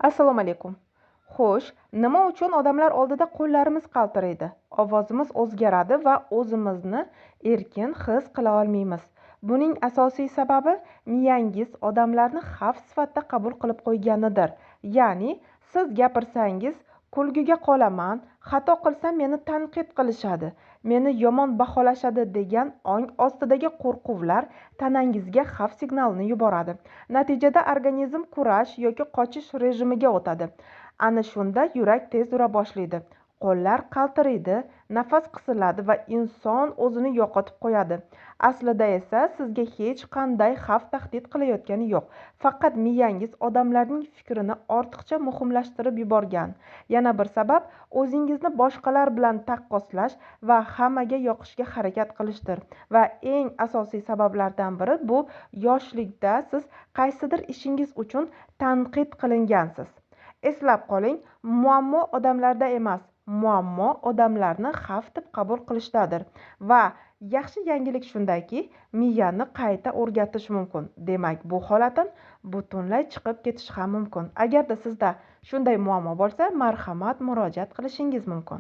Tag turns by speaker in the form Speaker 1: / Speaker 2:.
Speaker 1: Assalomu alaykum. Xo'sh, nima uchun odamlar oldida qo'llarimiz qaltiraydi, ovozimiz o'zgaradi va o'zimizni erkin his qila olmaymiz? Buning asosiy sababi miyangiz odamlarni xavf sifatida qabul qilib qo'yganidir. Ya'ni siz gapirsangiz kulgiga qolaman, xato qilsam meni tanqid qilishadi, meni yomon baholashadi degan ong ostidagi qo'rquvlar tanangizga xavf signalini yuboradi. Natijada organizm kurash yoki qochish rejimiga o'tadi. Ana shunda yurak tez ura boshlaydi, qo'llar qaltiraydi, nafas qisiladi va inson o'zini yo'qotib qo'yadi. Aslida esa sizga hech qanday xavf tahdid qilayotgani yo'q. Faqat miyangiz odamlarning fikrini ortiqcha muhimlashtirib yuborgan. Yana bir sabab o'zingizni boshqalar bilan taqqoslash va hammaga yoqishga harakat qilishdir. Va eng asosiy sabablardan biri bu yoshlikda siz qaysidir ishingiz uchun tanqid qilingansiz. Eslab qoling, muammo odamlarda emas, muammo odamlarni xavf deb qabul qilishdadir. Va yaxshi yangilik shundaki, miyani qayta o'rgatish mumkin. Demak, bu holatdan butunlay chiqib ketish ham mumkin. Agarda sizda shunday muammo bo'lsa, marhamat, murojaat qilishingiz mumkin.